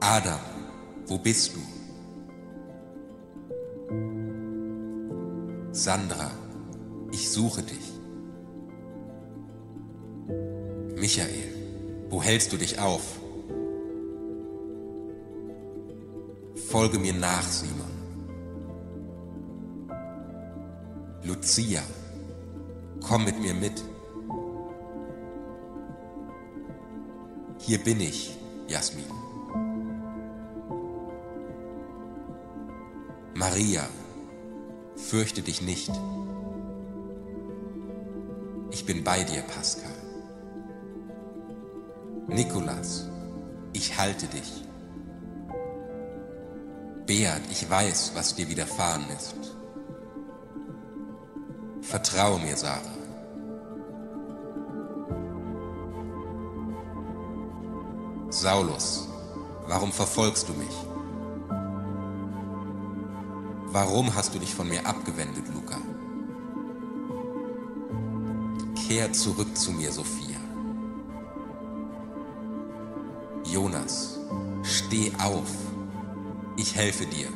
Adam, wo bist du? Sandra, ich suche dich. Michael, wo hältst du dich auf? Folge mir nach, Simon. Lucia, komm mit mir mit. Hier bin ich, Jasmin. Maria, fürchte dich nicht. Ich bin bei dir, Pascal. Nikolas, ich halte dich. Beat, ich weiß, was dir widerfahren ist. Vertraue mir, Sarah. Saulus, warum verfolgst du mich? Warum hast du dich von mir abgewendet, Luca? Kehr zurück zu mir, Sophia. Jonas, steh auf. Ich helfe dir.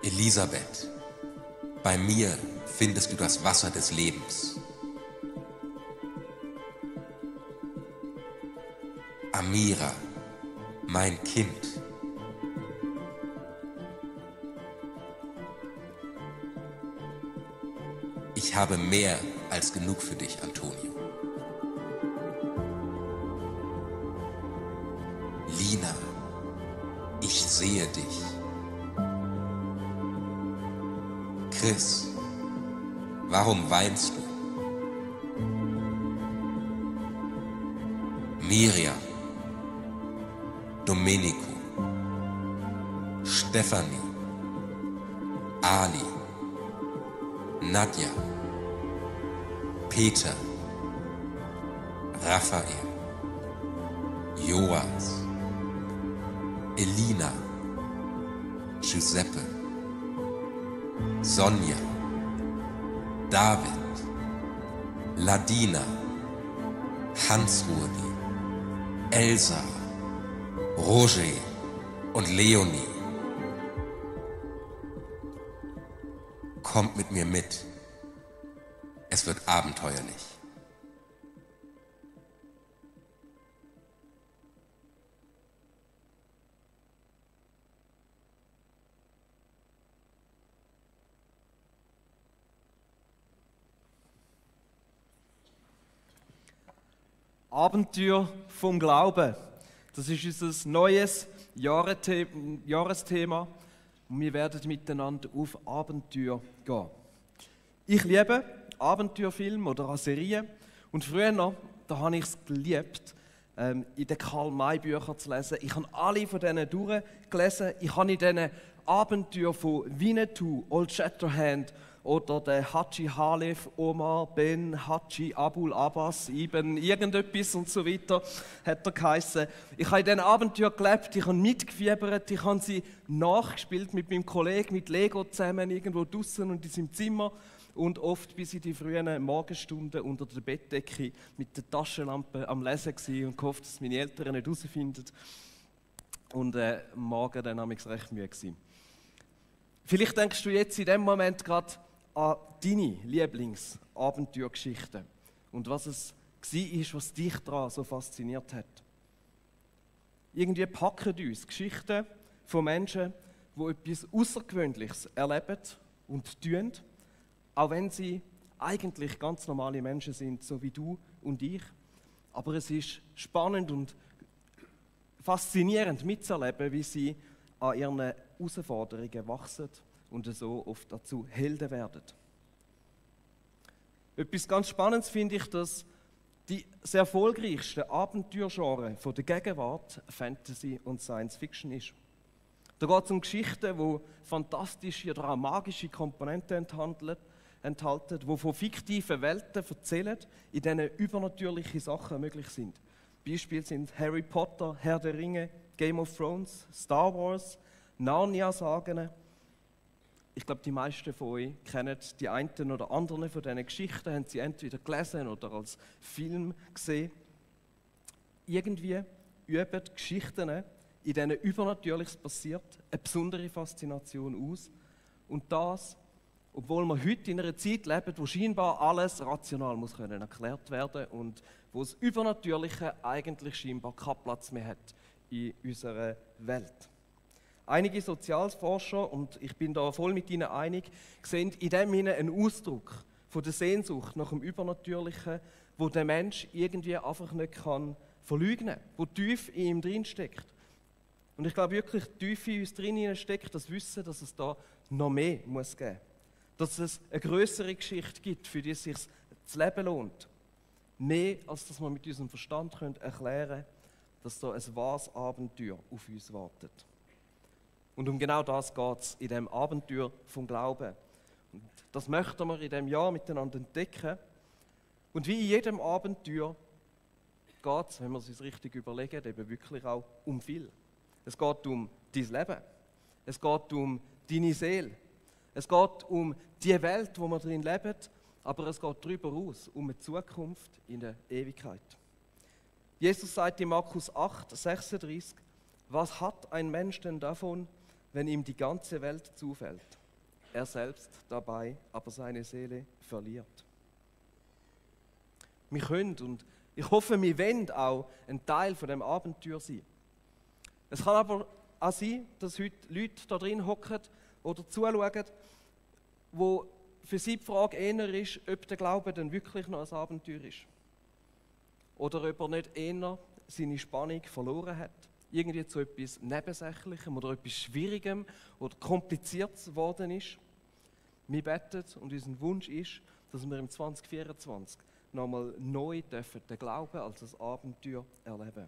Elisabeth, bei mir findest du das Wasser des Lebens. Amira, mein Kind. Ich habe mehr als genug für dich, Antonio. Lina, ich sehe dich. Chris, warum weinst du? Miriam, Domenico, Stefanie, Ali, Nadja, Peter, Raphael, Joas, Elina, Giuseppe, Sonja, David, Ladina, Hans-Rudi, Elsa, Roger und Leonie. Kommt mit mir mit. Es wird abenteuerlich. Abenteuer vom Glauben. Das ist unser neues Jahresthema und wir werden miteinander auf Abenteuer gehen. Ich liebe Abenteuerfilme oder auch Serien und früher noch, da habe ich es geliebt, in den Karl-May-Büchern zu lesen. Ich habe alle von denen durchgelesen. Ich habe in diesen Abenteuern von Winnetou, Old Shatterhand oder der Haji Halef, Omar, Ben, Haji, Abul Abbas, Ibn, irgendetwas und so weiter, hat er geheissen. Ich habe in diesen Abenteuern gelebt, ich habe mitgefiebert, ich habe sie nachgespielt mit meinem Kollegen, mit Lego zusammen, irgendwo draußen und in seinem Zimmer. Und oft bis in die frühen Morgenstunden unter der Bettdecke mit der Taschenlampe am Lesen gewesen und gehofft, dass meine Eltern nicht herausfinden. Und am Morgen dann habe ich recht müde gewesen. Vielleicht denkst du jetzt in dem Moment gerade an deine Lieblingsabenteuergeschichten und was es war, was dich daran so fasziniert hat. Irgendwie packen uns Geschichten von Menschen, die etwas Außergewöhnliches erleben und tun, auch wenn sie eigentlich ganz normale Menschen sind, so wie du und ich. Aber es ist spannend und faszinierend mitzuerleben, wie sie an ihren Herausforderungen wachsen und so oft dazu Helden werden. Etwas ganz Spannendes finde ich, dass die sehr erfolgreichsten Abenteuergenres von der Gegenwart Fantasy und Science Fiction ist. Da geht es um Geschichten, die fantastische oder auch magische Komponenten enthalten, die von fiktiven Welten erzählen, in denen übernatürliche Sachen möglich sind. Beispiele sind Harry Potter, Herr der Ringe, Game of Thrones, Star Wars, Narnia-Sagen. Ich glaube, die meisten von euch kennen die einen oder anderen von diesen Geschichten, haben sie entweder gelesen oder als Film gesehen. Irgendwie üben die Geschichten, in denen Übernatürliches passiert, eine besondere Faszination aus. Und das, obwohl wir heute in einer Zeit leben, wo scheinbar alles rational muss können erklärt werden und wo das Übernatürliche eigentlich scheinbar keinen Platz mehr hat in unserer Welt. Einige Sozialforscher, und ich bin da voll mit ihnen einig, sehen in dem hinein einen Ausdruck von der Sehnsucht nach dem Übernatürlichen, wo der Mensch irgendwie einfach nicht kann verleugnen kann, wo tief in ihm drin steckt. Und ich glaube wirklich, tief in uns drin steckt das Wissen, dass es da noch mehr muss geben muss. Dass es eine größere Geschichte gibt, für die es sich das Leben lohnt. Mehr, als dass wir mit unserem Verstand erklären können, dass da ein wahres Abenteuer auf uns wartet. Und um genau das geht es in diesem Abenteuer vom Glauben. Und das möchten wir in diesem Jahr miteinander entdecken. Und wie in jedem Abenteuer geht es, wenn wir es uns richtig überlegen, eben wirklich auch um viel. Es geht um dein Leben. Es geht um deine Seele. Es geht um die Welt, wo wir drin leben, aber es geht darüber aus, um eine Zukunft in der Ewigkeit. Jesus sagt in Markus 8, 36, was hat ein Mensch denn davon, wenn ihm die ganze Welt zufällt, er selbst dabei aber seine Seele verliert? Wir können und ich hoffe, wir wollen auch ein Teil von dem Abenteuer sein. Es kann aber auch sein, dass heute Leute da drin hocken oder zuschauen, wo für sie die Frage eher ist, ob der Glaube denn wirklich noch ein Abenteuer ist. Oder ob er nicht eher seine Spannung verloren hat. Irgendwie zu etwas Nebensächlichem oder etwas Schwierigem oder kompliziertes geworden ist. Wir beten und unser Wunsch ist, dass wir im 2024 nochmal neu dürfen den Glauben als ein Abenteuer erleben.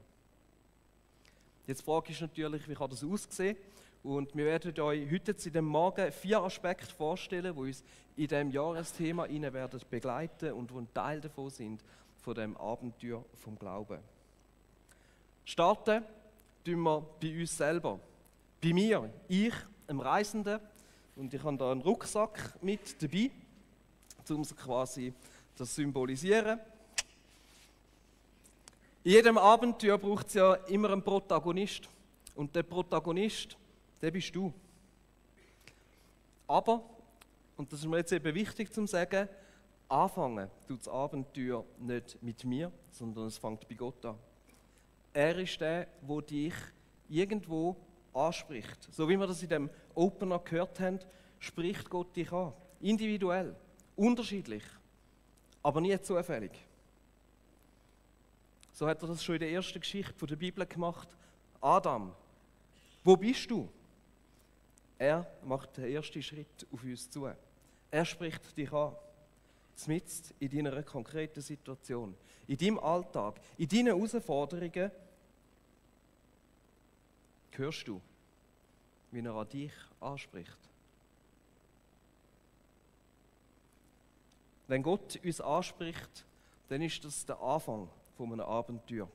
Jetzt die Frage ist natürlich, wie kann das aussehen? Und wir werden euch heute in dem Morgen 4 Aspekte vorstellen, die uns in diesem Jahresthema werden begleiten und die ein Teil davon sind, von dem Abenteuer vom Glauben. Starten tun wir bei uns selber. Bei mir, ich, einem Reisenden, und ich habe da einen Rucksack mit dabei, um quasi das zu symbolisieren. In jedem Abenteuer braucht es ja immer einen Protagonist. Und der Protagonist, der bist du. Aber, und das ist mir jetzt eben wichtig zu sagen, anfangen tut das Abenteuer nicht mit mir, sondern es fängt bei Gott an. Er ist der, der dich irgendwo anspricht. So wie wir das in dem Opener gehört haben, spricht Gott dich an. Individuell, unterschiedlich, aber nie zufällig. So hat er das schon in der ersten Geschichte der Bibel gemacht. Adam, wo bist du? Er macht den ersten Schritt auf uns zu. Er spricht dich an. Mitten in deiner konkreten Situation, in deinem Alltag, in deinen Herausforderungen, hörst du, wie er an dich anspricht. Wenn Gott uns anspricht, dann ist das der Anfang von einem Abenteuer.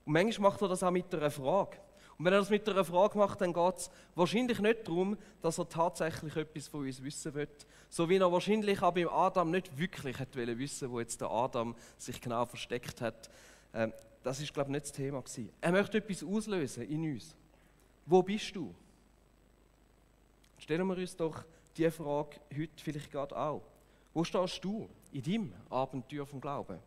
Und manchmal macht er das auch mit einer Frage. Und wenn er das mit einer Frage macht, dann geht es wahrscheinlich nicht darum, dass er tatsächlich etwas von uns wissen will. So wie er wahrscheinlich auch beim Adam nicht wirklich wollte wissen, wo jetzt der Adam sich genau versteckt hat. Das war, glaube ich, nicht das Thema gewesen. Er möchte etwas auslösen in uns. Wo bist du? Stellen wir uns doch diese Frage heute vielleicht gerade auch. Wo stehst du in deinem Abenteuer vom Glauben?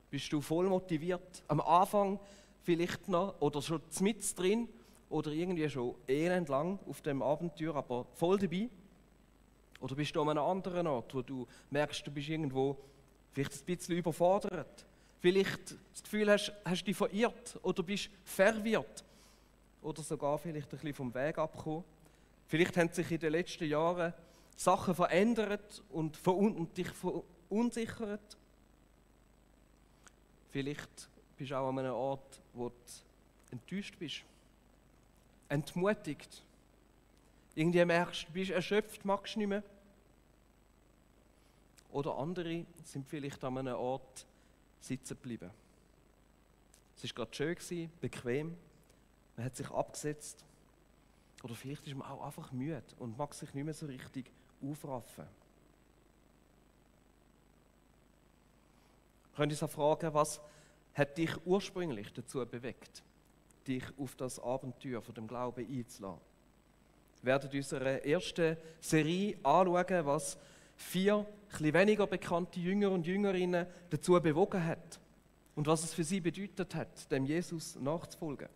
Bist du voll motiviert? Am Anfang vielleicht noch oder schon mitten drin oder irgendwie schon elendlang auf dem Abenteuer, aber voll dabei? Oder bist du an einem anderen Ort, wo du merkst, du bist irgendwo vielleicht ein bisschen überfordert? Vielleicht das Gefühl hast dich verirrt oder bist verwirrt oder sogar vielleicht ein bisschen vom Weg abgekommen. Vielleicht haben sich in den letzten Jahren Sachen verändert und dich verunsichert. Vielleicht bist du auch an einem Ort, wo du enttäuscht bist, entmutigt. Irgendwie merkst du, bist erschöpft, magst du nicht mehr. Oder andere sind vielleicht an einem Ort sitzen geblieben. Es war gerade schön, bequem, man hat sich abgesetzt. Oder vielleicht ist man auch einfach müde und mag sich nicht mehr so richtig aufraffen. Wir können uns auch fragen, was hat dich ursprünglich dazu bewegt, dich auf das Abenteuer von dem Glauben einzulassen? Wir werden in unserer ersten Serie anschauen, was 4 etwas weniger bekannte Jünger und Jüngerinnen dazu bewogen hat und was es für sie bedeutet hat, dem Jesus nachzufolgen.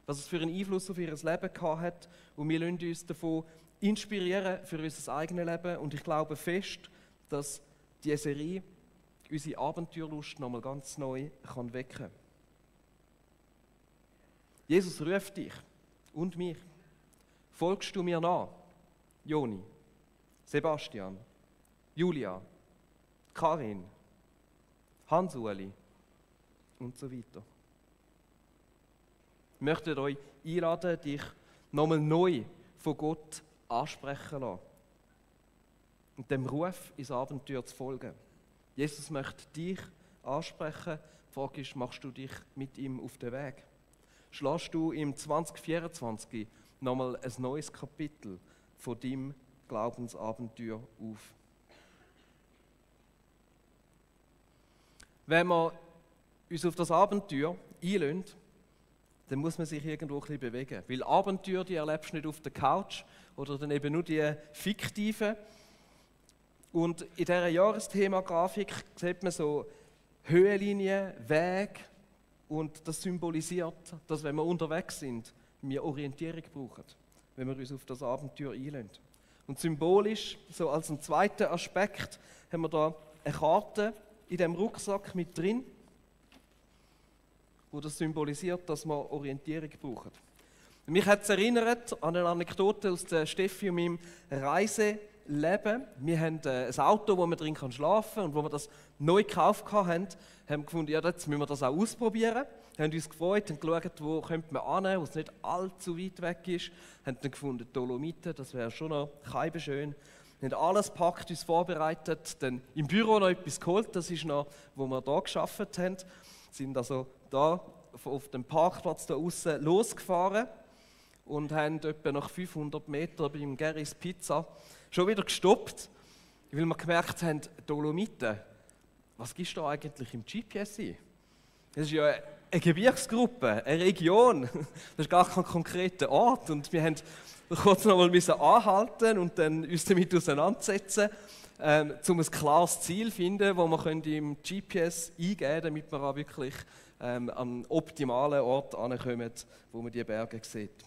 Was es für einen Einfluss auf ihr Leben gehabt hat, und wir lassen uns davon inspirieren für unser eigenes Leben, und ich glaube fest, dass diese Serie unsere Abenteuerlust nochmal ganz neu wecken kann. Jesus ruft dich und mich. Folgst du mir nach? Joni, Sebastian, Julia, Karin, Hans-Uli und so weiter. Ich möchte euch einladen, dich nochmal neu von Gott ansprechen zu lassen und dem Ruf ins Abenteuer zu folgen. Jesus möchte dich ansprechen. Die Frage ist, machst du dich mit ihm auf den Weg? Schlägst du im 2024 nochmal ein neues Kapitel von deinem Glaubensabenteuer auf? Wenn wir uns auf das Abenteuer einlassen, dann muss man sich irgendwo ein bisschen bewegen. Weil Abenteuer, die erlebst du nicht auf der Couch oder dann eben nur die fiktiven. Und in dieser Jahresthema-Grafik sieht man so Höhenlinien, Wege, und das symbolisiert, dass wenn wir unterwegs sind, wir Orientierung brauchen, wenn wir uns auf das Abenteuer einlassen. Und symbolisch, so als einen zweiten Aspekt, haben wir da eine Karte in dem Rucksack mit drin, wo das symbolisiert, dass wir Orientierung brauchen. Mich hat es erinnert an eine Anekdote aus der Steffi und meinem Reiseleben. Wir haben ein Auto, wo man drin schlafen kann, und wo wir das neu gekauft haben wir gefunden, ja, jetzt müssen wir das auch ausprobieren. Wir haben uns gefreut und geschaut, wo könnte man hin, wo es nicht allzu weit weg ist. Wir haben dann gefunden, Dolomiten, das wäre schon noch schön. Wir haben alles gepackt, uns vorbereitet, dann im Büro noch etwas geholt, das ist noch, wo wir hier gearbeitet haben. Sind also da auf dem Parkplatz da außen losgefahren und haben etwa nach 500 Metern beim Gerrys Pizza schon wieder gestoppt, weil wir gemerkt haben, Dolomiten, was gibst du da eigentlich im GPS ein? Das ist ja eine Gebirgsgruppe, eine Region, das ist gar kein konkreter Ort, und wir mussten kurz noch mal anhalten und dann uns damit auseinandersetzen, um ein klares Ziel zu finden, das wir im GPS eingeben können, damit wir auch wirklich am optimalen Ort ankommen, wo man die Berge sieht.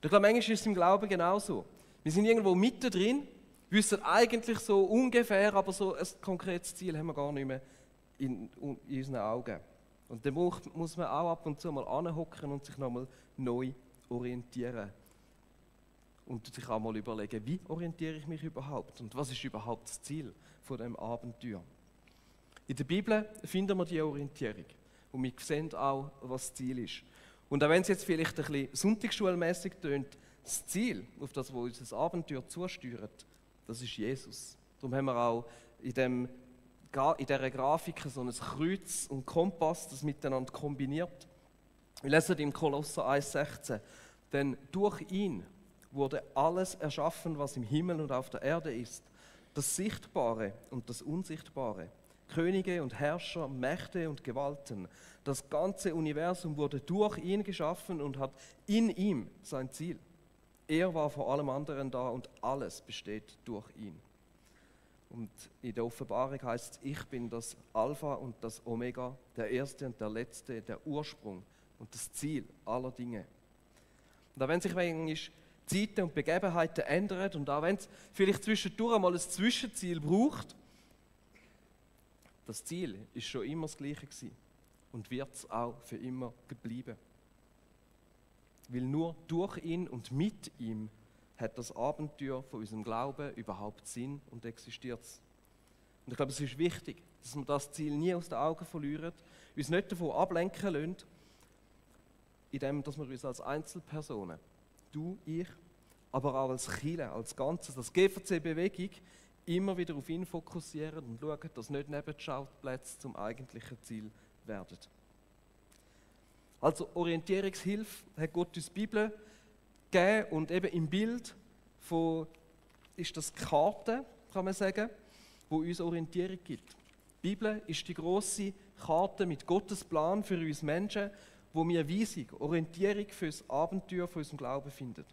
Ich glaube, manchmal ist es im Glauben genauso. Wir sind irgendwo mittendrin, wissen eigentlich so ungefähr, aber so ein konkretes Ziel haben wir gar nicht mehr in unseren Augen. Und dann muss man auch ab und zu mal anhocken und sich nochmal neu orientieren. Und sich auch mal überlegen, wie orientiere ich mich überhaupt und was ist überhaupt das Ziel von diesem Abenteuer. In der Bibel finden wir die Orientierung und wir sehen auch, was das Ziel ist. Und auch wenn es jetzt vielleicht ein bisschen sonntagsschulmässig tönt, das Ziel, auf das wir unser Abenteuer zusteuert, das ist Jesus. Darum haben wir auch in dieser Grafik so ein Kreuz und Kompass, das miteinander kombiniert. Wir lesen im Kolosser 1,16, denn durch ihn wurde alles erschaffen, was im Himmel und auf der Erde ist, das Sichtbare und das Unsichtbare, Könige und Herrscher, Mächte und Gewalten. Das ganze Universum wurde durch ihn geschaffen und hat in ihm sein Ziel. Er war vor allem anderen da und alles besteht durch ihn. Und in der Offenbarung heißt es, ich bin das Alpha und das Omega, der Erste und der Letzte, der Ursprung und das Ziel aller Dinge. Und auch wenn sich manchmal Zeiten und Begebenheiten ändern und auch wenn es vielleicht zwischendurch mal ein Zwischenziel braucht, das Ziel ist schon immer das gleiche gewesen und wird es auch für immer bleiben. Weil nur durch ihn und mit ihm hat das Abenteuer von unserem Glauben überhaupt Sinn und existiert. Und ich glaube, es ist wichtig, dass wir das Ziel nie aus den Augen verlieren, uns nicht davon ablenken lassen, indem dass wir uns als Einzelpersonen, du, ich, aber auch als Kirche, als Ganzes, als GVC-Bewegung, immer wieder auf ihn fokussieren und schauen, dass nicht Nebenschauplätze zum eigentlichen Ziel werden. Also Orientierungshilfe hat Gott uns die Bibel gegeben und eben im Bild ist das die Karte, kann man sagen, die uns Orientierung gibt. Die Bibel ist die grosse Karte mit Gottes Plan für uns Menschen, wo wir Weisung, Orientierung für das Abenteuer von unserem Glauben finden.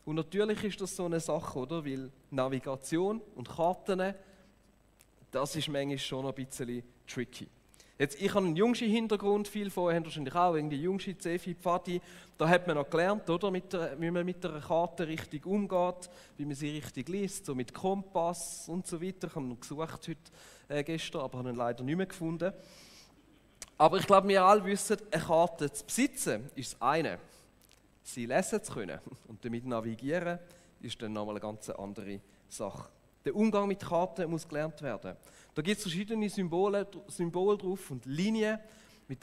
Und natürlich ist das so eine Sache, oder? Weil Navigation und Karten, das ist manchmal schon ein bisschen tricky. Jetzt, ich habe einen jüngsten Hintergrund, viel vorher haben wahrscheinlich auch, irgendwie jüngste Zefi, Pfadi. Da hat man noch gelernt, oder? Wie man mit einer Karte richtig umgeht, wie man sie richtig liest, so mit Kompass und so weiter. Ich habe ihn gesucht heute, gestern, aber habe ihn leider nicht mehr gefunden. Aber ich glaube, wir alle wissen, eine Karte zu besitzen ist das eine. Sie lesen zu können und damit navigieren ist dann nochmal eine ganz andere Sache. Der Umgang mit Karten muss gelernt werden. Da gibt es verschiedene Symbole drauf und Linien.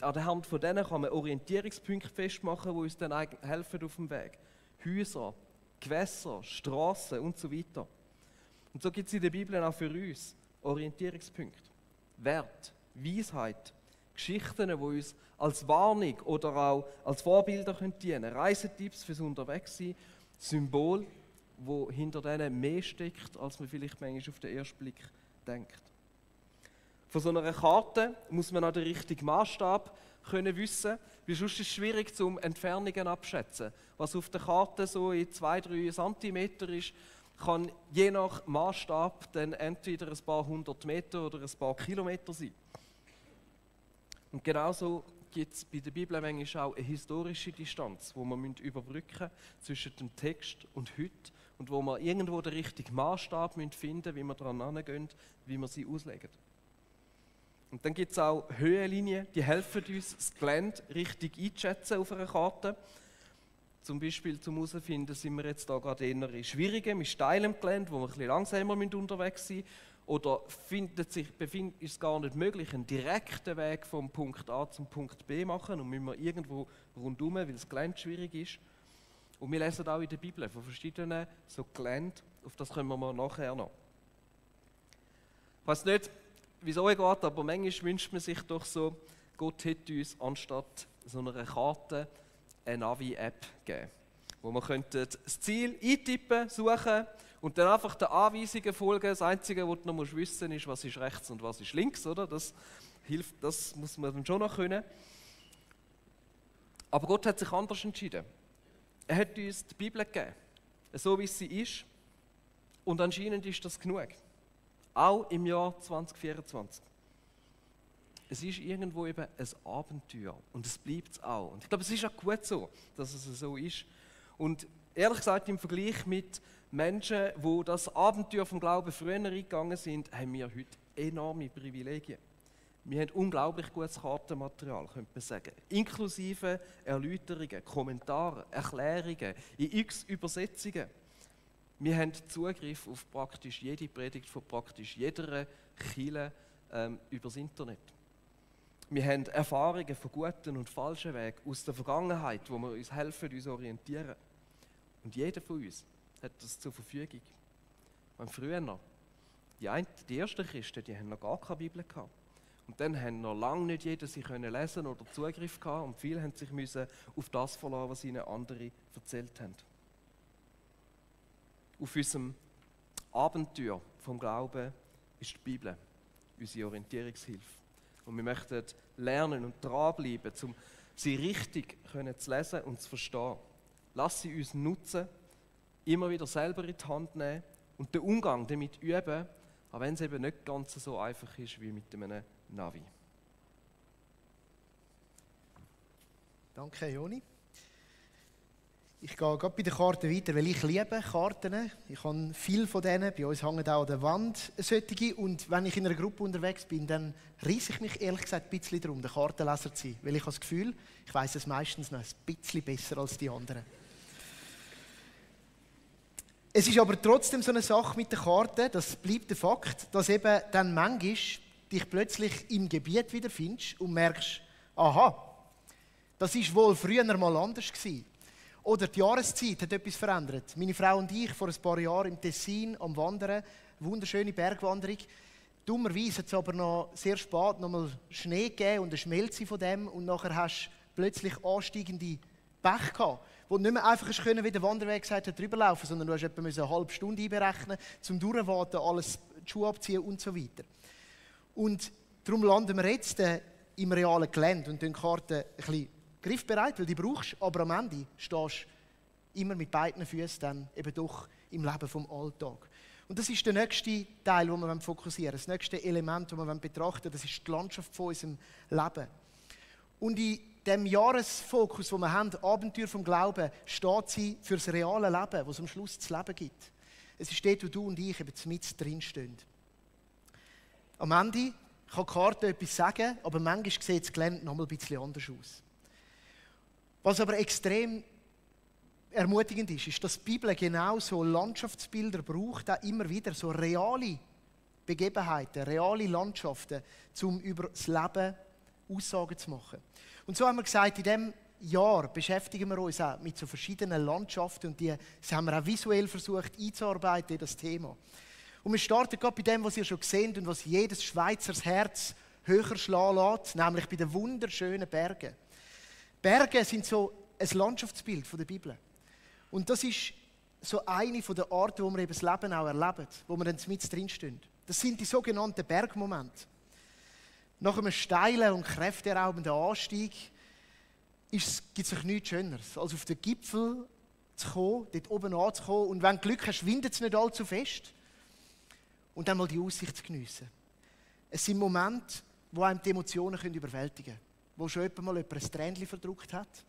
An der Hand von denen kann man Orientierungspunkte festmachen, die uns dann helfen auf dem Weg. Häuser, Gewässer, Straßen und so weiter. Und so gibt es in der Bibel auch für uns Orientierungspunkte. Wert, Weisheit, Geschichten, die uns als Warnung oder auch als Vorbilder dienen können. Reisetipps fürs Unterwegssein, Symbole, wo hinter denen mehr steckt, als man vielleicht manchmal auf den ersten Blick denkt. Von so einer Karte muss man auch den richtigen Maßstab können wissen, weil sonst ist es schwierig, zum Entfernungen abschätzen. Was auf der Karte so in 2-3 cm ist, kann je nach Maßstab dann entweder ein paar 100 Meter oder ein paar Kilometer sein. Und genauso gibt es bei der Bibel manchmal auch eine historische Distanz, die wir überbrücken müssen zwischen dem Text und heute und wo wir irgendwo den richtigen Maßstab finden müssen, wie wir daran herangehen, wie wir sie auslegen. Und dann gibt es auch Höhenlinien, die helfen uns, das Gelände richtig einzuschätzen auf einer Karte. Zum Beispiel zum herausfinden, sind wir jetzt da gerade eher in schwierigem, steilem Gelände, wo wir ein bisschen langsamer unterwegs sind müssen. Oder ist es gar nicht möglich, einen direkten Weg vom Punkt A zum Punkt B machen und müssen wir irgendwo rundherum, weil das Gelände schwierig ist. Und wir lesen auch in der Bibel von verschiedenen so Gelände, auf das kommen wir nachher noch. Ich weiss nicht, wie es euch geht, aber manchmal wünscht man sich doch so, Gott hätte uns anstatt so einer Karte eine Navi-App geben, wo wir das Ziel eintippen, suchen und dann einfach den Anweisungen folgen. Das Einzige, was du noch wissen musst, ist, was ist rechts und was ist links. Oder? Das hilft, das muss man dann schon noch können. Aber Gott hat sich anders entschieden. Er hat uns die Bibel gegeben, so wie sie ist. Und anscheinend ist das genug. Auch im Jahr 2024. Es ist irgendwo eben ein Abenteuer und es bleibt es auch. Und ich glaube, es ist auch gut so, dass es so ist. Und ehrlich gesagt, im Vergleich mit Menschen, die das Abenteuer vom Glauben früher eingegangen sind, haben wir heute enorme Privilegien. Wir haben unglaublich gutes Kartenmaterial, könnte man sagen. Inklusive Erläuterungen, Kommentare, Erklärungen, in x Übersetzungen. Wir haben Zugriff auf praktisch jede Predigt von praktisch jeder Kirche über das Internet. Wir haben Erfahrungen von guten und falschen Wegen aus der Vergangenheit, wo wir uns helfen, uns orientieren. Und jeder von uns hat das zur Verfügung. Und früher, die ersten Christen, die haben noch gar keine Bibel gehabt. Und dann haben noch lange nicht jeder sie können lesen oder Zugriff gehabt und viele haben sich auf das verlassen, was ihnen andere erzählt haben. Auf unserem Abenteuer vom Glauben ist die Bibel unsere Orientierungshilfe. Und wir möchten lernen und dranbleiben, um sie richtig zu lesen und zu verstehen. Lass sie uns nutzen, immer wieder selber in die Hand nehmen und den Umgang damit üben, auch wenn es eben nicht ganz so einfach ist wie mit einem Navi. Danke, Joni. Ich gehe gerade bei den Karten weiter, weil ich liebe Karten. Ich habe viele von denen. Bei uns hängen auch an der Wand solche. Und wenn ich in einer Gruppe unterwegs bin, dann reisse ich mich ehrlich gesagt ein bisschen darum, der Kartenleser zu sein. Weil ich habe das Gefühl, ich weiss es meistens noch ein bisschen besser als die anderen. Es ist aber trotzdem so eine Sache mit den Karten, das bleibt der Fakt, dass eben dann manchmal dich plötzlich im Gebiet wiederfindest und merkst, aha, das war wohl früher mal anders gewesen. Oder die Jahreszeit hat etwas verändert. Meine Frau und ich vor ein paar Jahren im Tessin am Wandern, wunderschöne Bergwanderung. Dummerweise hat es aber noch sehr spät noch mal Schnee gegeben und eine Schmelze von dem und nachher hast du plötzlich ansteigende Pech gehabt, wo du nicht mehr einfach wie der Wanderweg gesagt hat, drüberlaufen, sondern du musst etwa eine halbe Stunde einberechnen, zum Durchwarten, alles die Schuhe abziehen und so weiter. Und darum landen wir jetzt im realen Gelände und die Karte ein bisschen griffbereit, weil die brauchst, aber am Ende stehst du immer mit beiden Füßen dann eben doch im Leben vom Alltag. Und das ist der nächste Teil, den wir fokussieren wollen. Das nächste Element, das wir betrachten wollen, das ist die Landschaft von unserem Leben. Und in dem Jahresfokus, den wir haben, Abenteuer vom Glauben, steht sie für das reale Leben, das am Schluss das Leben gibt. Es ist dort, wo du und ich eben mit drinstehen. Am Ende kann die Karte etwas sagen, aber manchmal sieht das Gelände noch mal ein bisschen anders aus. Was aber extrem ermutigend ist, dass die Bibel genau so Landschaftsbilder braucht, auch immer wieder so reale Begebenheiten, reale Landschaften, um über das Leben Aussagen zu machen. Und so haben wir gesagt, in diesem Jahr beschäftigen wir uns auch mit so verschiedenen Landschaften und die haben wir auch visuell versucht einzuarbeiten in das Thema. Und wir starten gerade bei dem, was ihr schon seht und was jedes Schweizers Herz höher schlagen lässt, nämlich bei den wunderschönen Bergen. Berge sind so ein Landschaftsbild der Bibel. Und das ist so eine der Arten, wo wir eben das Leben auch erleben, wo wir dann mit drinstehen. Das sind die sogenannten Bergmomente. Nach einem steilen und kräfteraubenden Anstieg gibt es nichts Schöneres, als auf den Gipfel zu kommen, dort oben anzukommen und wenn du Glück hast, windet es nicht allzu fest und dann mal die Aussicht zu geniessen. Es sind Momente, wo einem die Emotionen überwältigen können, wo schon mal jemand ein Tränchen verdrückt hat,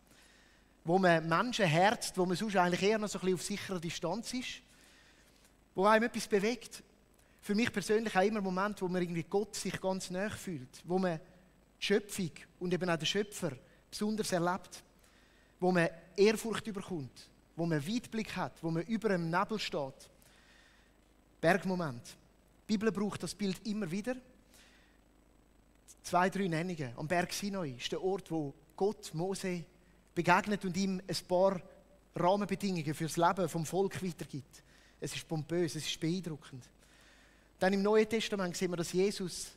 wo man Menschen herzt, wo man sonst eigentlich eher noch so ein bisschen auf sicherer Distanz ist, wo einem etwas bewegt. Für mich persönlich auch immer ein Moment, wo man irgendwie Gott sich ganz nahe fühlt, wo man die Schöpfung und eben auch den Schöpfer besonders erlebt, wo man Ehrfurcht überkommt, wo man Weitblick hat, wo man über dem Nebel steht. Bergmoment. Die Bibel braucht das Bild immer wieder. 2, 3 Nennungen. Am Berg Sinai ist der Ort, wo Gott Mose begegnet und ihm ein paar Rahmenbedingungen für das Leben vom Volk weitergibt. Es ist pompös, es ist beeindruckend. Dann im Neuen Testament sehen wir, dass Jesus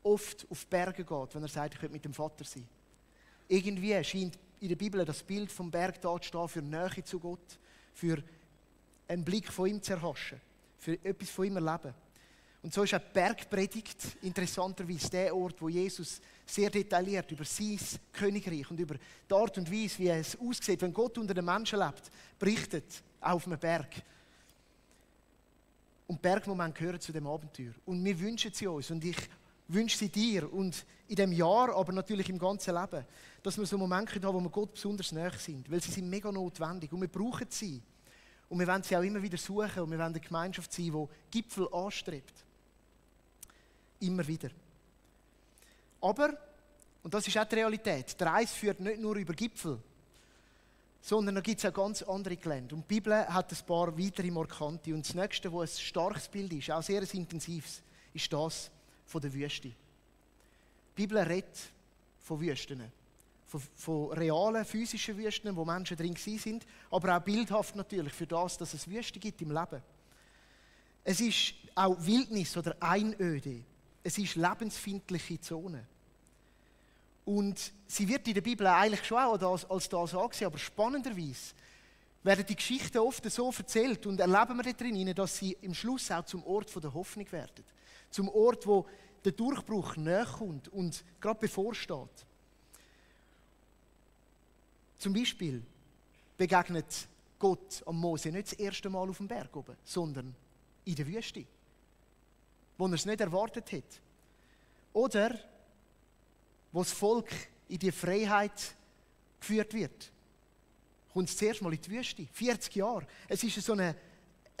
oft auf Berge geht, wenn er sagt, ich will mit dem Vater sein. Irgendwie scheint in der Bibel das Bild vom Berg da zu stehen für Nähe zu Gott, für einen Blick von ihm zu erhaschen, für etwas von ihm erleben. Und so ist auch die Bergpredigt interessanterweise der Ort, wo Jesus sehr detailliert über sein Königreich und über die Art und Weise, wie es aussieht, wenn Gott unter den Menschen lebt, berichtet auf einem Berg. Und Bergmomente gehören zu dem Abenteuer. Und wir wünschen sie uns und ich wünsche sie dir und in diesem Jahr, aber natürlich im ganzen Leben, dass wir so Momente haben, wo wir Gott besonders nahe sind, weil sie sind mega notwendig und wir brauchen sie. Und wir wollen sie auch immer wieder suchen und wir wollen eine Gemeinschaft sein, die Gipfel anstrebt. Immer wieder. Aber, und das ist auch die Realität, die Reise führt nicht nur über Gipfel, sondern da gibt es auch ganz andere Gelände. Und die Bibel hat ein paar weitere markante. Und das nächste, wo ein starkes Bild ist, auch sehr intensives, ist das von der Wüste. Die Bibel redet von Wüsten. Von realen, physischen Wüsten, wo Menschen drin sind, aber auch bildhaft natürlich für das, dass es Wüste gibt im Leben. Es ist auch Wildnis oder Einöde. Es ist lebensfeindliche Zone. Und sie wird in der Bibel eigentlich schon auch als das angesehen, aber spannenderweise werden die Geschichten oft so erzählt und erleben wir da drin, dass sie im Schluss auch zum Ort der Hoffnung werden. Zum Ort, wo der Durchbruch näher kommt und gerade bevorsteht. Zum Beispiel begegnet Gott am Mose nicht das erste Mal auf dem Berg oben, sondern in der Wüste, wo er es nicht erwartet hat. Oder wo das Volk in die Freiheit geführt wird, kommt es zuerst mal in die Wüste. 40 Jahre. Es ist so eine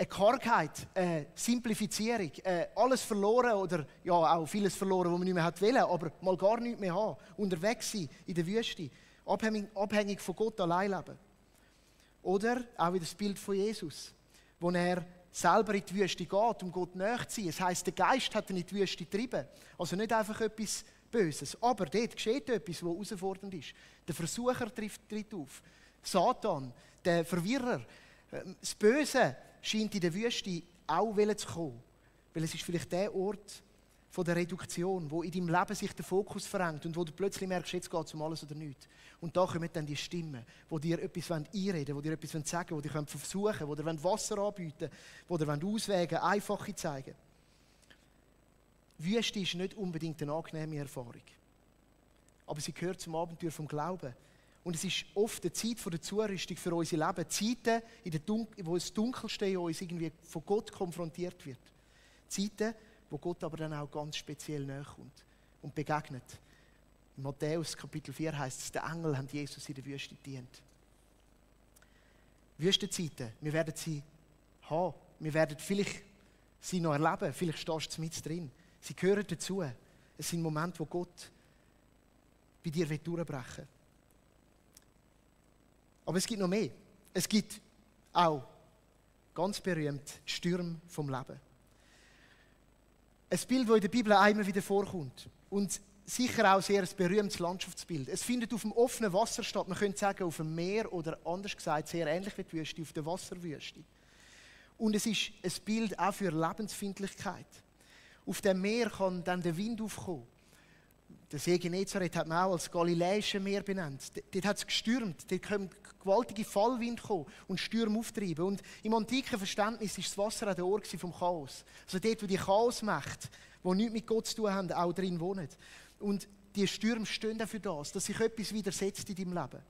Kargheit, eine Simplifizierung, alles verloren oder ja, auch vieles verloren, was man nicht mehr wollte, aber mal gar nichts mehr haben. Unterwegs sein in der Wüste. Abhängig von Gott allein leben. Oder auch wieder das Bild von Jesus, wo er selber in die Wüste geht, um Gott näher zu sein. Es heisst, der Geist hat ihn in die Wüste getrieben. Also nicht einfach etwas Böses. Aber dort geschieht etwas, was herausfordernd ist. Der Versucher tritt auf. Satan, der Verwirrer. Das Böse scheint in der Wüste auch zu kommen. Weil es ist vielleicht der Ort, von der Reduktion, wo in deinem Leben sich der Fokus verengt und wo du plötzlich merkst, jetzt geht es um alles oder nichts. Und da kommen dann die Stimmen, die dir etwas einreden wollen, die dir etwas sagen wollen, die dir versuchen wollen, die dir Wasser anbieten wollen, die dir Auswege, einfache zeigen. Wüste ist nicht unbedingt eine angenehme Erfahrung. Aber sie gehört zum Abenteuer vom Glauben. Und es ist oft eine Zeit der Zurüstung für unser Leben. Zeiten, wo das Dunkelste in uns irgendwie von Gott konfrontiert wird. Zeiten, wo Gott aber dann auch ganz speziell näher kommt und begegnet. In Matthäus Kapitel 4 heißt es, die Engel haben Jesus in der Wüste gedient. Wüstenzeiten, wir werden sie haben. Wir werden vielleicht sie noch erleben. Vielleicht stehst du mit drin. Sie gehören dazu. Es sind Momente, wo Gott bei dir durchbrechen will. Aber es gibt noch mehr. Es gibt auch ganz berühmt die Stürme vom Leben. Ein Bild, das in der Bibel immer wieder vorkommt. Und sicher auch sehr ein berühmtes Landschaftsbild. Es findet auf dem offenen Wasser statt. Man könnte sagen, auf dem Meer oder anders gesagt, sehr ähnlich wie die Wüste, auf der Wasserwüste. Und es ist ein Bild auch für Lebensfindlichkeit. Auf dem Meer kann dann der Wind aufkommen. Der See Genezareth hat man auch als Galiläische Meer benannt. Dort hat es gestürmt, dort können gewaltige Fallwind kommen und Stürme auftreiben. Und im antiken Verständnis ist das Wasser auch der Ort vom Chaos. Also dort, wo die Chaosmächte, die nichts mit Gott zu tun haben, auch drin wohnen. Und die Stürme stehen auch für das, dass sich etwas widersetzt in deinem Leben.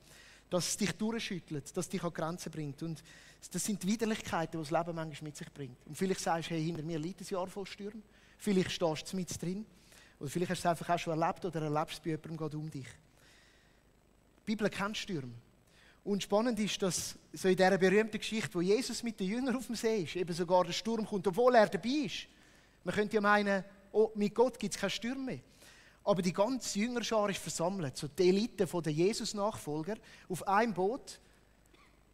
Dass es dich durchschüttelt, dass es dich an Grenzen bringt. Und das sind die Widerlichkeiten, die das Leben manchmal mit sich bringt. Und vielleicht sagst du, hey, hinter mir liegt ein Jahr voll Stürme. Vielleicht stehst du mit drin. Oder vielleicht hast du es einfach auch schon erlebt oder erlebst es bei jemandem gerade um dich. Die Bibel kennt Stürme. Und spannend ist, dass so in dieser berühmten Geschichte, wo Jesus mit den Jüngern auf dem See ist, eben sogar der Sturm kommt, obwohl er dabei ist. Man könnte ja meinen, oh, mit Gott gibt es keine Stürme mehr. Aber die ganze Jüngerschar ist versammelt, so die Elite der Jesus-Nachfolger, auf einem Boot.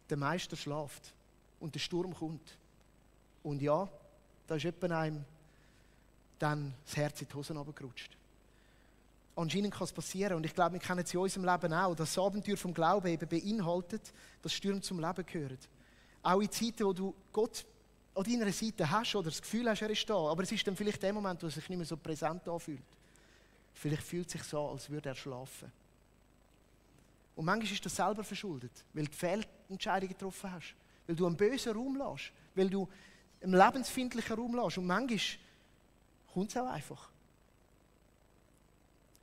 Der Meister schläft und der Sturm kommt. Und ja, da ist jemand einem dann das Herz in die Hosen runtergerutscht. Anscheinend kann es passieren. Und ich glaube, wir kennen es in unserem Leben auch. Das Abenteuer vom Glauben eben beinhaltet, dass Stürme zum Leben gehören. Auch in Zeiten, wo du Gott an deiner Seite hast oder das Gefühl hast, er ist da. Aber es ist dann vielleicht der Moment, wo er sich nicht mehr so präsent anfühlt. Vielleicht fühlt es sich so, als würde er schlafen. Und manchmal ist das selber verschuldet, weil du Fehlentscheidungen getroffen hast. Weil du einen bösen Raum lässt. Weil du einen lebensfindlichen Raum lässt. Und manchmal kommt es auch einfach.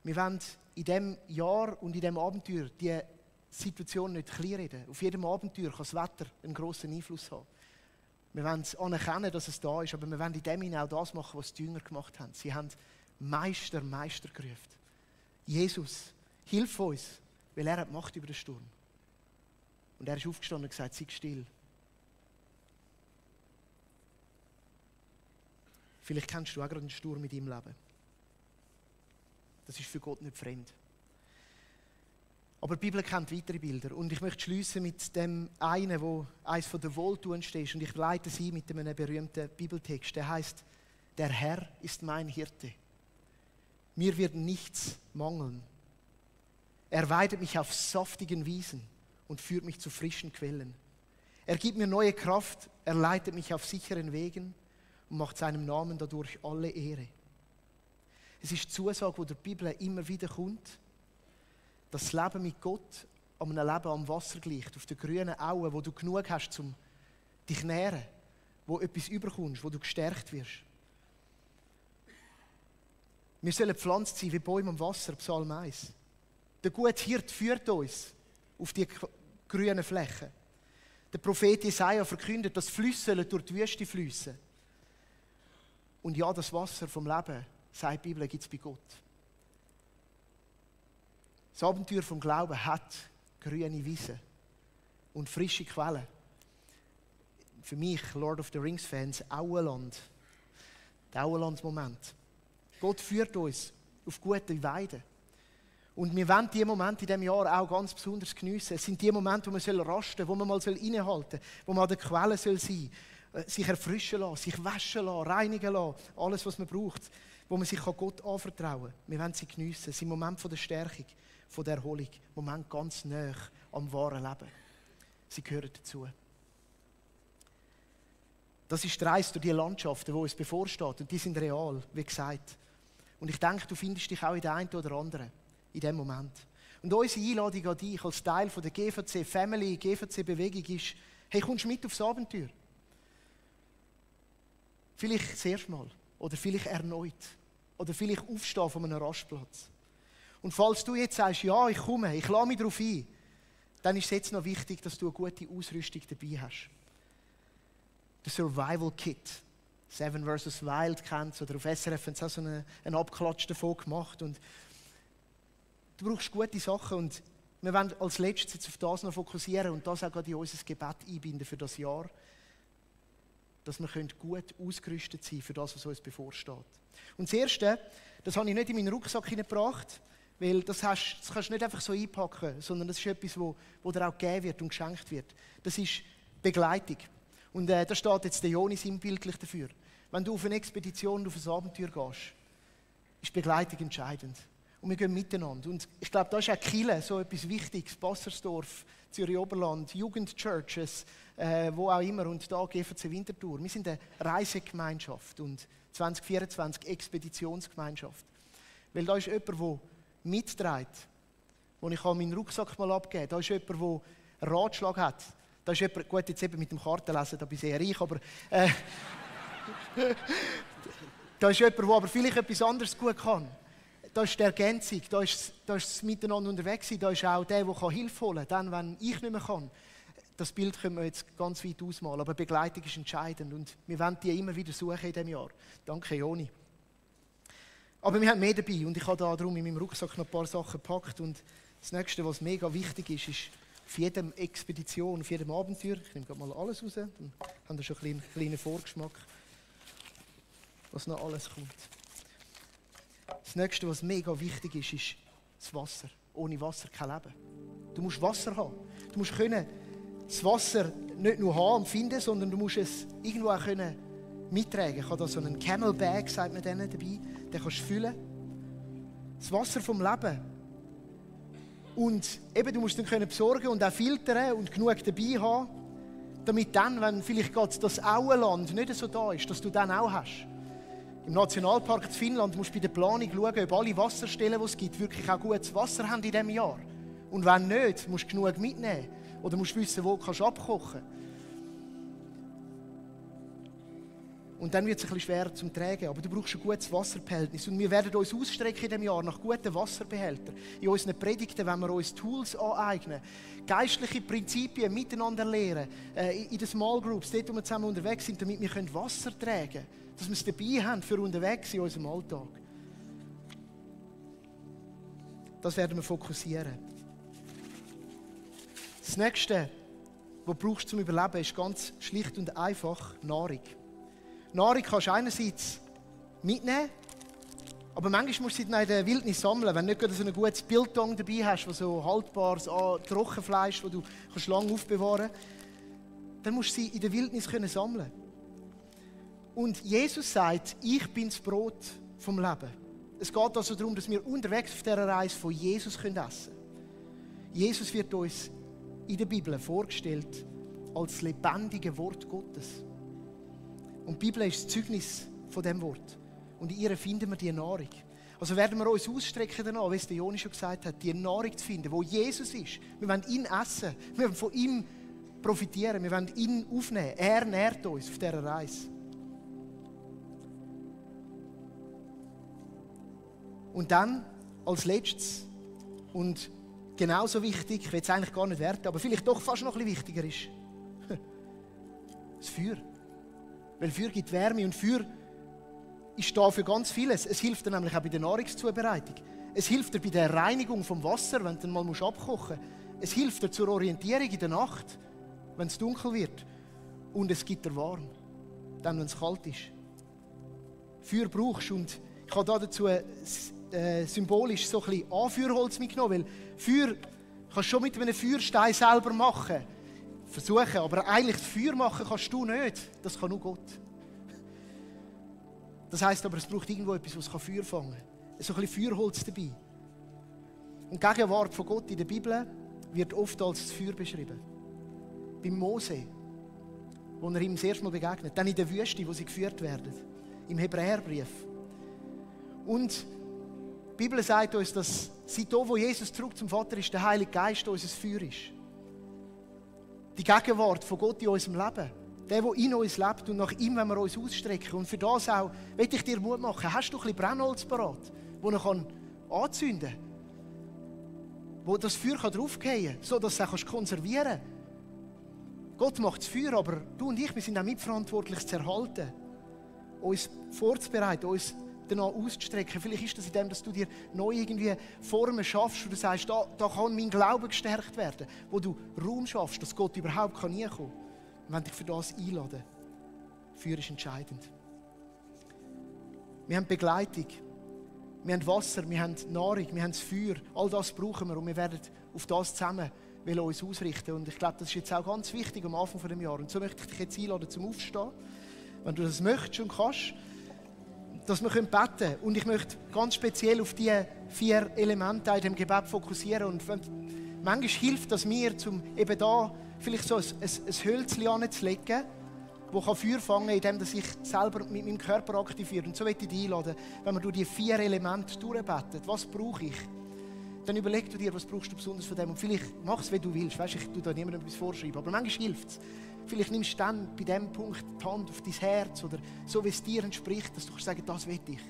Wir wollen in diesem Jahr und in diesem Abenteuer die Situation nicht kleinreden. Auf jedem Abenteuer kann das Wetter einen grossen Einfluss haben. Wir wollen es anerkennen, dass es da ist, aber wir wollen in dem Sinne auch das machen, was die Jünger gemacht haben. Sie haben Meister gerufen. Jesus, hilf uns, weil er hat Macht über den Sturm. Und er ist aufgestanden und gesagt, sei still. Vielleicht kennst du auch gerade einen Sturm in deinem Leben. Das ist für Gott nicht fremd. Aber die Bibel kennt weitere Bilder. Und ich möchte schließen mit dem einen, wo eines der Wohltuendsten ist. Und ich leite sie mit einem berühmten Bibeltext. Der heißt: Der Herr ist mein Hirte. Mir wird nichts mangeln. Er weidet mich auf saftigen Wiesen und führt mich zu frischen Quellen. Er gibt mir neue Kraft. Er leitet mich auf sicheren Wegen und macht seinem Namen dadurch alle Ehre. Es ist die Zusage, die der Bibel immer wieder kommt, dass das Leben mit Gott an einem Leben am Wasser gleicht, auf den grünen Auen, wo du genug hast, um dich zu nähren, wo etwas überkommst, wo du gestärkt wirst. Wir sollen gepflanzt sein wie Bäume am Wasser, Psalm 1. Der gute Hirt führt uns auf die grünen Flächen. Der Prophet Jesaja verkündet, dass Flüsse durch die Wüste fließen. Und ja, das Wasser vom Leben, sagt die Bibel, gibt es bei Gott. Das Abenteuer vom Glauben hat grüne Wiesen und frische Quellen. Für mich, Lord of the Rings-Fans, Auenland. Der Auenland-Moment. Gott führt uns auf gute Weiden. Und wir wollen diese Momente in diesem Jahr auch ganz besonders geniessen. Es sind die Momente, wo man rasten soll, wo man mal innehalten soll, wo man an der Quelle sein soll, sich erfrischen lassen, sich waschen lassen, reinigen lassen, alles, was man braucht, wo man sich Gott anvertrauen kann. Wir wollen sie geniessen. Es sind Momente der Stärkung, von der Erholung, Momente ganz nah am wahren Leben. Sie gehören dazu. Das ist die Reise durch die Landschaften, die uns bevorsteht. Und die sind real, wie gesagt. Und ich denke, du findest dich auch in der einen oder anderen, in dem Moment. Und unsere Einladung an dich als Teil von der GVC Family, GVC Bewegung ist, hey, kommst du mit aufs Abenteuer? Vielleicht das erste Mal. Oder vielleicht erneut. Oder vielleicht aufstehen von einem Rastplatz. Und falls du jetzt sagst, ja, ich komme, ich lade mich darauf ein, dann ist es jetzt noch wichtig, dass du eine gute Ausrüstung dabei hast. Der Survival Kit. 7 vs. Wild kennt oder auf SRF haben sie auch so einen Abklatsch davon gemacht. Und du brauchst gute Sachen und wir wollen als Letztes jetzt auf das noch fokussieren und das auch gerade in unser Gebet einbinden für das Jahr, dass wir gut ausgerüstet sein können für das, was uns bevorsteht. Und das Erste, das habe ich nicht in meinen Rucksack hineingebracht, weil das kannst du nicht einfach so einpacken, sondern das ist etwas, wo dir auch gegeben wird und geschenkt wird. Das ist Begleitung. Und da steht jetzt der Joni sinnbildlich dafür. Wenn du auf eine Expedition, auf ein Abenteuer gehst, ist Begleitung entscheidend. Und wir gehen miteinander. Und ich glaube, da ist auch Kirche so etwas Wichtiges. Bassersdorf, Zürich Oberland, Jugendchurches, wo auch immer. Und da GVC Winterthur. Wir sind eine Reisegemeinschaft und 2024 Expeditionsgemeinschaft. Weil da ist jemand, der mitträgt, wo ich meinen Rucksack mal abgeben kann. Da ist jemand, der einen Ratschlag hat. Da ist jemand, gut, jetzt eben mit dem Kartenlesen, da bin ich sehr reich, aber da ist jemand, der aber vielleicht etwas anderes gut kann. Da ist die Ergänzung, da ist das Miteinander unterwegs sein, da ist auch der Hilfe holen kann, dann, wenn ich nicht mehr kann. Das Bild können wir jetzt ganz weit ausmalen, aber Begleitung ist entscheidend und wir wollen die immer wieder suchen in diesem Jahr. Danke, Joni. Aber wir haben mehr dabei und ich habe da darum in meinem Rucksack noch ein paar Sachen gepackt und das Nächste, was mega wichtig ist, ist auf jedem Expedition, auf jedem Abenteuer, ich nehme gerade mal alles raus, dann haben wir schon einen kleinen Vorgeschmack, was noch alles kommt. Das Nächste, was mega wichtig ist, ist das Wasser. Ohne Wasser kein Leben. Du musst Wasser haben. Du musst können das Wasser nicht nur haben und finden, sondern du musst es irgendwo auch können mittragen. Ich habe da so einen Camelbag, sagt man denen dabei, den kannst du füllen. Das Wasser vom Leben. Und eben, du musst es dann besorgen und auch filtern und genug dabei haben, damit dann, wenn vielleicht gerade das Auenland nicht so da ist, dass du dann auch hast. Im Nationalpark in Finnland musst du bei der Planung schauen, ob alle Wasserstellen, die es gibt, wirklich auch gutes Wasser haben in diesem Jahr. Und wenn nicht, musst du genug mitnehmen. Oder musst du wissen, wo du abkochen kannst. Und dann wird es ein bisschen schwerer zum Tragen. Aber du brauchst ein gutes Wasserbehältnis. Und wir werden uns ausstrecken in diesem Jahr nach guten Wasserbehältern. In unseren Predigten wenn wir uns Tools aneignen, geistliche Prinzipien miteinander lernen, in den Small Groups, dort wo wir zusammen unterwegs sind, damit wir Wasser tragen können. Dass wir es dabei haben für unterwegs in unserem Alltag. Das werden wir fokussieren. Das Nächste, was du brauchst zum Überleben, ist ganz schlicht und einfach Nahrung. Nahrung kannst du einerseits mitnehmen, aber manchmal musst du sie in der Wildnis sammeln. Wenn du nicht so ein gutes Biltong dabei hast, das so haltbares Trockenfleisch, das du lange aufbewahren kannst, dann musst du sie in der Wildnis sammeln. Und Jesus sagt, ich bin das Brot vom Leben. Es geht also darum, dass wir unterwegs auf dieser Reise von Jesus essen können. Jesus wird uns in der Bibel vorgestellt als lebendige Wort Gottes. Und die Bibel ist das Zeugnis von diesem Wort. Und in ihr finden wir die Nahrung. Also werden wir uns ausstrecken danach, wie es der Joni schon gesagt hat, die Nahrung zu finden, wo Jesus ist. Wir wollen ihn essen. Wir wollen von ihm profitieren. Wir wollen ihn aufnehmen. Er nährt uns auf dieser Reise. Und dann, als Letztes, und genauso wichtig, ich will es eigentlich gar nicht werten, aber vielleicht doch fast noch ein bisschen wichtiger ist, das Feuer. Weil Feuer gibt Wärme und Feuer ist da für ganz vieles. Es hilft dir nämlich auch bei der Nahrungszubereitung. Es hilft dir bei der Reinigung vom Wasser, wenn du dann mal abkochen musst. Es hilft dir zur Orientierung in der Nacht, wenn es dunkel wird. Und es gibt dir warm, dann wenn es kalt ist. Feuer brauchst du und ich habe dazu symbolisch so ein bisschen Anführholz mitgenommen, weil Feuer kannst du schon mit einem Feuerstein selber machen. Versuchen, aber eigentlich das Feuer machen kannst du nicht. Das kann nur Gott. Das heisst aber, es braucht irgendwo etwas, das Feuer fangen kann. So ein bisschen Feuerholz dabei. Und die Gegenwart von Gott in der Bibel wird oft als das Feuer beschrieben. Beim Mose, wo er ihm das erste Mal begegnet. Dann in der Wüste, wo sie geführt werden. Im Hebräerbrief. Und Die Bibel sagt uns, dass seit da, wo Jesus zurück zum Vater ist, der Heilige Geist unser Feuer ist. Die Gegenwart von Gott in unserem Leben. Der in uns lebt und nach ihm wollen wir uns ausstrecken. Und für das auch will ich dir Mut machen. Hast du ein bisschen Brennholz parat, das er anzünden kann? Wo das Feuer draufgehen kann, sodass du es auch konservieren kannst. Gott macht das Feuer, aber du und ich, wir sind auch mitverantwortlich, es zu erhalten. Uns vorzubereiten, uns danach auszustrecken. Vielleicht ist das in dem, dass du dir neu irgendwie Formen schaffst, wo du sagst, da kann mein Glaube gestärkt werden. Wo du Raum schaffst, dass Gott überhaupt nie kommen kann. Und wenn dich für das einladen. Feuer ist entscheidend. Wir haben Begleitung. Wir haben Wasser, wir haben Nahrung, wir haben das Feuer. All das brauchen wir und wir werden auf das zusammen uns ausrichten. Und ich glaube, das ist jetzt auch ganz wichtig am Anfang des Jahres. Und so möchte ich dich jetzt einladen zum Aufstehen. Wenn du das möchtest und kannst, dass wir beten können. Und ich möchte ganz speziell auf die 4 Elemente in dem Gebet fokussieren. Und manchmal hilft das mir, um eben da vielleicht so ein Hölzchen anzulegen, das Feuer fangen kann, indem ich selber mit meinem Körper aktiviere. Und so möchte ich dich einladen, wenn wir durch die 4 Elemente durchbeten. Was brauche ich? Dann überleg du dir, was brauchst du besonders von dem. Und vielleicht mach es, wie du willst. Weißt, ich tue da niemandem etwas vorschreiben. Aber manchmal hilft es. Vielleicht nimmst du dann bei diesem Punkt die Hand auf dein Herz oder so, wie es dir entspricht, dass du kannst sagen, das will ich.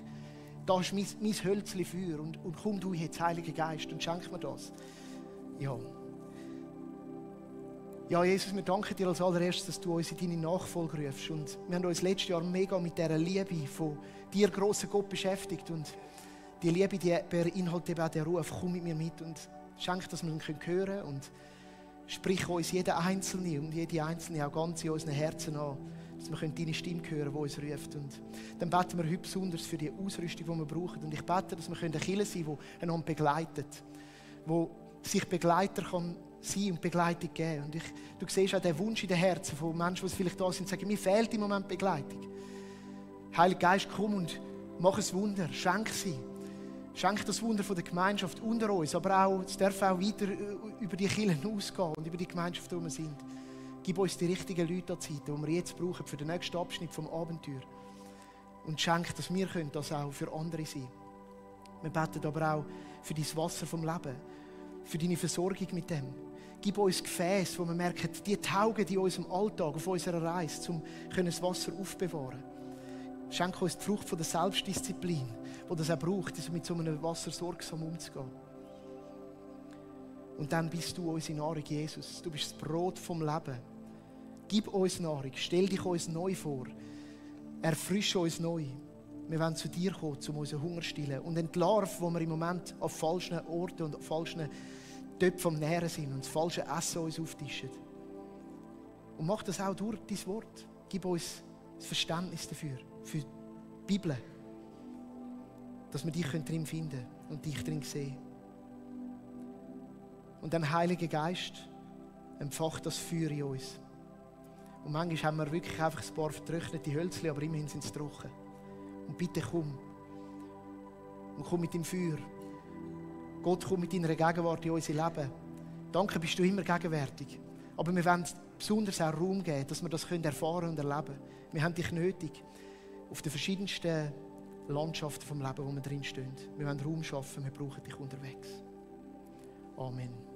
Da ist mein Hölzchen Feuer und komm du jetzt, Heiliger Geist, und schenk mir das. Ja. Ja, Jesus, wir danken dir als allererstes, dass du uns in deine Nachfolge rufst. Und wir haben uns letztes Jahr mega mit dieser Liebe von dir, grosser Gott, beschäftigt. Und die Liebe, die beinhaltet eben auch den Ruf, komm mit mir mit und schenk, dass wir ihn hören können. Und sprich uns jeder Einzelne und jede Einzelne auch ganz in unseren Herzen an, dass wir deine Stimme hören, die uns ruft. Und dann beten wir heute besonders für die Ausrüstung, die wir brauchen. Und ich bete, dass wir eine Kirche sein können, die einander begleitet, wo sich Begleiter kann sein und Begleitung geben. Und du siehst auch den Wunsch in den Herzen von Menschen, die vielleicht da sind und sagen, mir fehlt im Moment Begleitung. Heiliger Geist, komm und mach ein Wunder, schenk sie. Schenk das Wunder von der Gemeinschaft unter uns, aber auch, es darf auch weiter über die Kirchen ausgehen und über die Gemeinschaft, wo wir sind. Gib uns die richtigen Leute an die Seite, die wir jetzt brauchen für den nächsten Abschnitt vom Abenteuer. Und schenk, dass wir das auch für andere sein können. Wir beten aber auch für dein Wasser vom Leben, für deine Versorgung mit dem. Gib uns Gefäße, wo wir merken, die taugen in unserem Alltag, auf unserer Reise, um das Wasser aufzubewahren. Schenk uns die Frucht von der Selbstdisziplin, die das auch braucht, mit so einem Wasser sorgsam umzugehen. Und dann bist du unsere Nahrung, Jesus. Du bist das Brot vom Leben. Gib uns Nahrung, stell dich uns neu vor. Erfrische uns neu. Wir wollen zu dir kommen, um unseren Hunger zu stillen. Und entlarven, wo wir im Moment auf falschen Orten und auf falschen Töpfen am Nähren sind und das falsche Essen uns auftischen. Und mach das auch durch dein Wort. Gib uns das Verständnis dafür, für die Bibel, dass wir dich drin finden können und dich drin sehen. Und dann, Heiliger Geist, empfach das Feuer in uns. Und manchmal haben wir wirklich einfach ein paar vertrocknete Hölzchen, aber immerhin sind sie trocken. Und bitte komm. Und komm mit dem Feuer. Gott, komm mit deiner Gegenwart in unser Leben. Danke, bist du immer gegenwärtig. Aber wir wollen besonders auch Raum geben, dass wir das erfahren und erleben können. Wir haben dich nötig auf den verschiedensten Landschaften vom Leben, wo wir drinstehen. Wir wollen Raum schaffen, wir brauchen dich unterwegs. Amen.